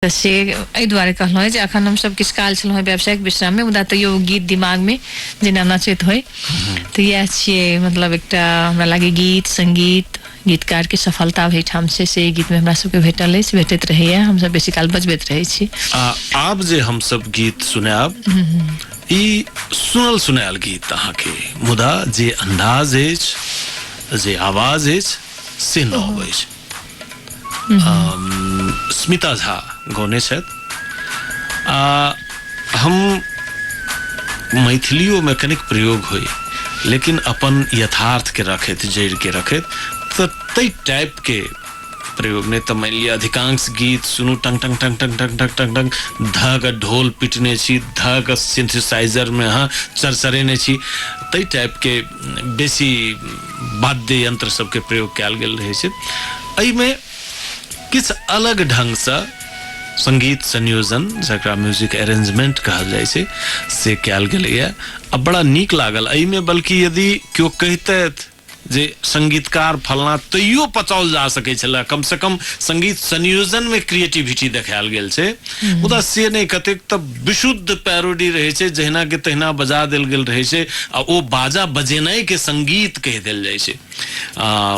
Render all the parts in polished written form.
तऽ से एहि दुआरे कहलहुँ जे अखन हमसभ किछु काल छलहुँ हेँ व्यावसायिक विश्राममे, मुदा तैयो गीत दिमागमे जेना नचैत होइ। तऽ इएह छियै, मतलब एकटा हमरा लागै गीत सङ्गीत गीतकारके सफलता ओहिठाम छै, से एहि गीतमे हमरा सबके भेटल अछि, भेटैत रहैए, हमसभ बेसी काल बजबैत रहै छी। आ आब जे हमसभ गीत सुनायब, ई सुनल सुनायल गीत अहाँके, मुदा जे अन्दाज अछि, जे आवाज अछि, से नव अछि। स्मिता झा गौने छथि। आ हम मैथिलियोमे कनिक प्रयोग होइ, लेकिन अपन यथार्थके रखैत, जड़िके रखैत, तऽ ताहि टाइपके प्रयोग नहि। तऽ मानि लिअ अधिकांश गीत सुनू, टंग टंग टंग टंग टंग टंग टंग टंग धऽ कऽ ढोल पिटने छी, धऽ कऽ सिंथेसाइजरमे अहाँ चरचरेने छी, ताहि टाइपके बेसी वाद्य यंत्र सबके प्रयोग कयल गेल रहै छै। एहिमे किछु अलग ढंगसँ संगीत संयोजन, जकरा म्यूजिक अरेंजमेंट कहल जाइ छै, से कयल गेलैए आ बड़ा नीक लागल एहिमे। बल्कि यदि केओ कहितथि जे संगीतकार फलना, तैयो पचाओल जा सकै छलै, कम से कम संगीत संयोजन में क्रिएटिविटी देखायल गेल छै। मुदा से नहि, कतेक तऽ विशुद्ध पैरोडी रहै छै, जहिना के तहिना बजा देल गेल रहै छै आ ओ बाजा बजेनाइ के संगीत कहि देल जाइ छै।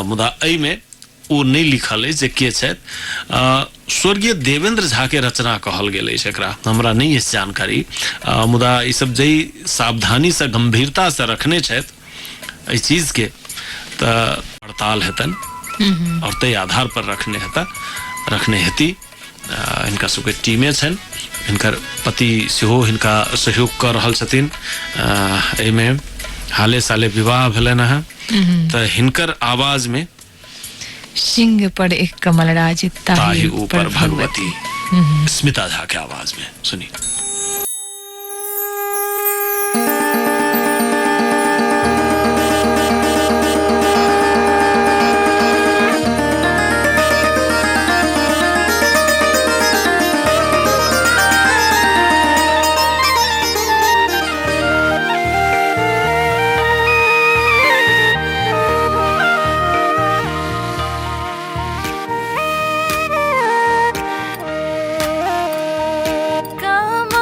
मुदा एहिमे ओ नहि लिखल अछि जे के छथि। स्वर्गीय देवेंद्र झा के रचना कहल गेल अछि एकरा, हमरा नहि अछि जानकारी। मुदा ई सब जाहि सावधानी से गंभीरता से रखने छथि एहि चीज के, तऽ पड़ताल हेतनि और ताहि आधार पर रखने हेता, रखने हेती। हिनका सबके टीमे छनि, हिनकर पति सेहो हिनका सहयोग कऽ रहल छथिन एहिमे। हाले साले विवाह भेलनि हँ। तऽ हिनकर आवाज में सिंह पर एक कमल राज ताहि ऊपर भगवती, स्मिता झा के आवाज में सुनी। कमल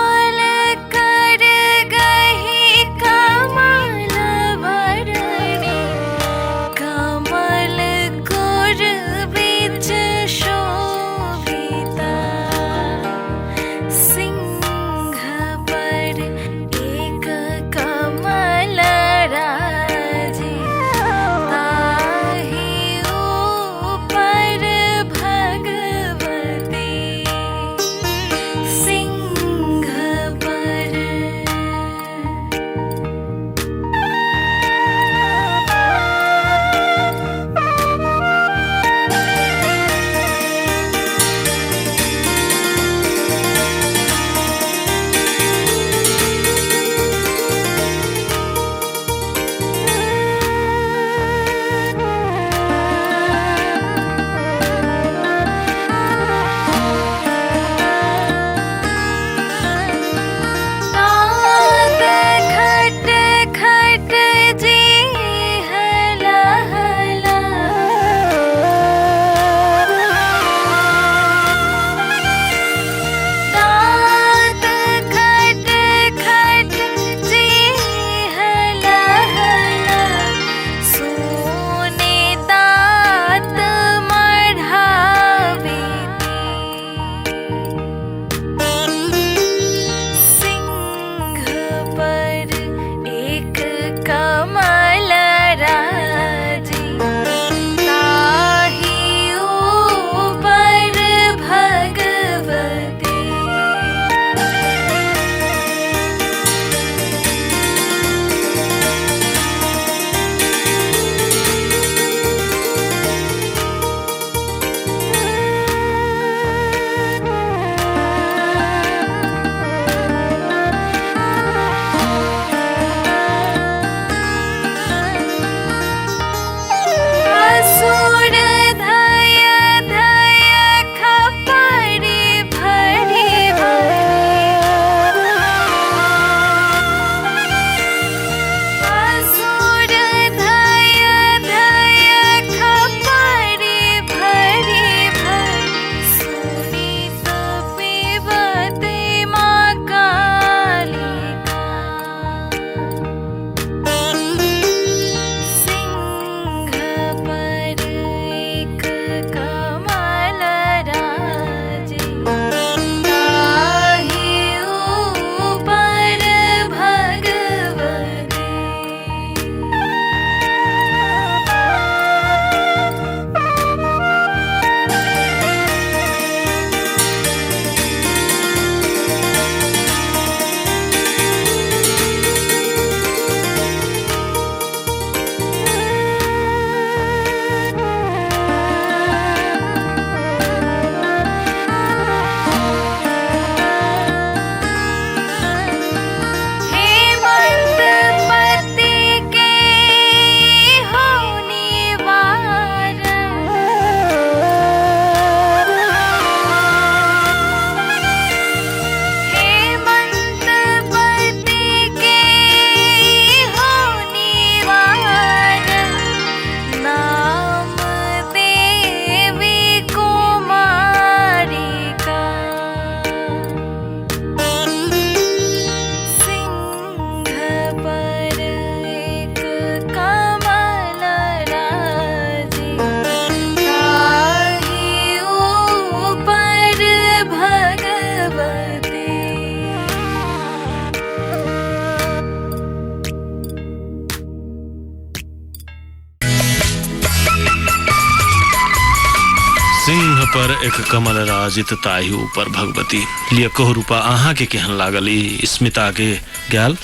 एक कमल राजित ताहि ऊपर भगवती। लिअ कहू रूपा, अहाँके केहन लागल ई स्मिता के गायल?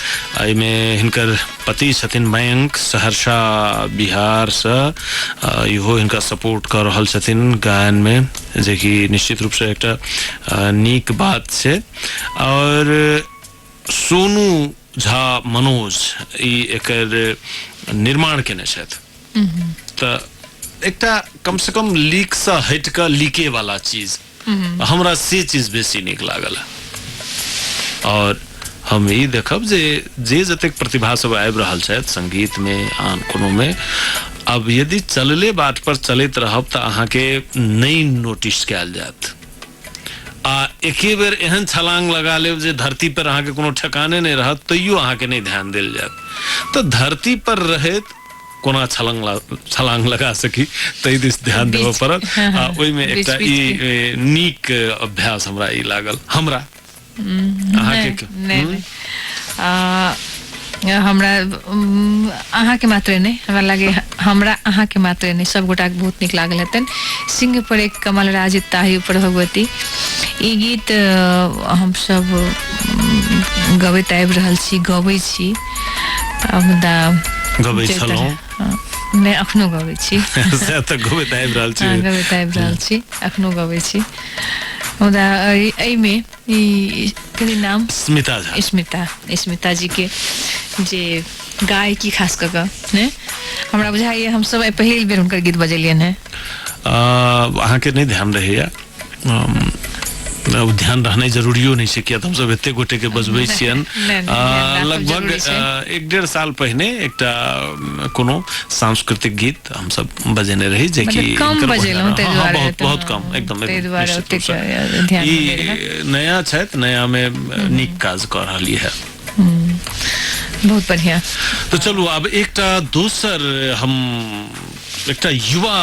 एहिमे हिनकर पति छथिन मयंक, सहरसा बिहार से, इहो हिनका सपोर्ट कऽ रहल छथिन गायन में, जेकि निश्चित रूप से एकटा नीक बात छै। और सोनू झा मनोज ई एकर निर्माण केने छथि। तऽ एकटा कम से कम लीक से हटि कऽ लीके वाला चीज हमरा से चीज बेसी नीक लागल। और हम ई देखब जे जे जतेक प्रतिभा सब आबि रहल छथि संगीत में आन कोनो में, अब यदि चलले बाट पर चलैत रहब तऽ अहाँके नहि नोटिस कयल जायत, आ एके बेर एहन छलांग लगा लेब जे धरती पर अहाँके कोनो ठेकाने नहि रहत, तैयो अहाँके नहि ध्यान देल जायत। तऽ धरती पर रहैत कोना छलांग लगा सकी ताहि दिस ध्यान देबऽ पड़त। आ ओहिमे एकटा ई नीक अभ्यास हमरा ई लागल। हमरा अहाँके नहि, हमरा अहाँके मात्रे नहि, हमरा लागे हमरा अहाँके मात्रे नहि, सब गोटाके बहुत नीक लागल हेतनि। सिंह पर एक कमल राजित ताहि ऊपर भगवती, ई गीत हमसब गबैत आबि रहल छी, गबै छी। मुदा गबै छलहुँ नहि, अखनो गबै छी। से तऽ गबैत आबि रहल छी, गबैत आबि रहल छी, अखनो गबै छी। मुदा एहिमे ई कथी नाम, स्मिता झा, स्मिता, स्मिता जी के जे गायकी खास कऽ कऽ ने हमरा बुझाइए हमसब आइ पहिल बेर हुनकर गीत बजेलियनि हेँ। अहाँके नहि ध्यान रहैया? ध्यान रहनाइ जरूरियो नहि छै, किया तऽ हमसब एते गोटे के बजबै छियनि। लगभग 1-1.5 साल पहिने एकटा कोनो सांस्कृतिक गीत हमसब बजेने रही, जेकि कम बजेलहुँ, ताहि दुआरे बहुत बहुत कम, एकदम ई नया छथि, नया में नीक काज कऽ रहली है, बहुत बढ़िया। तो चलू आब एकटा दोसर हम एकटा युवा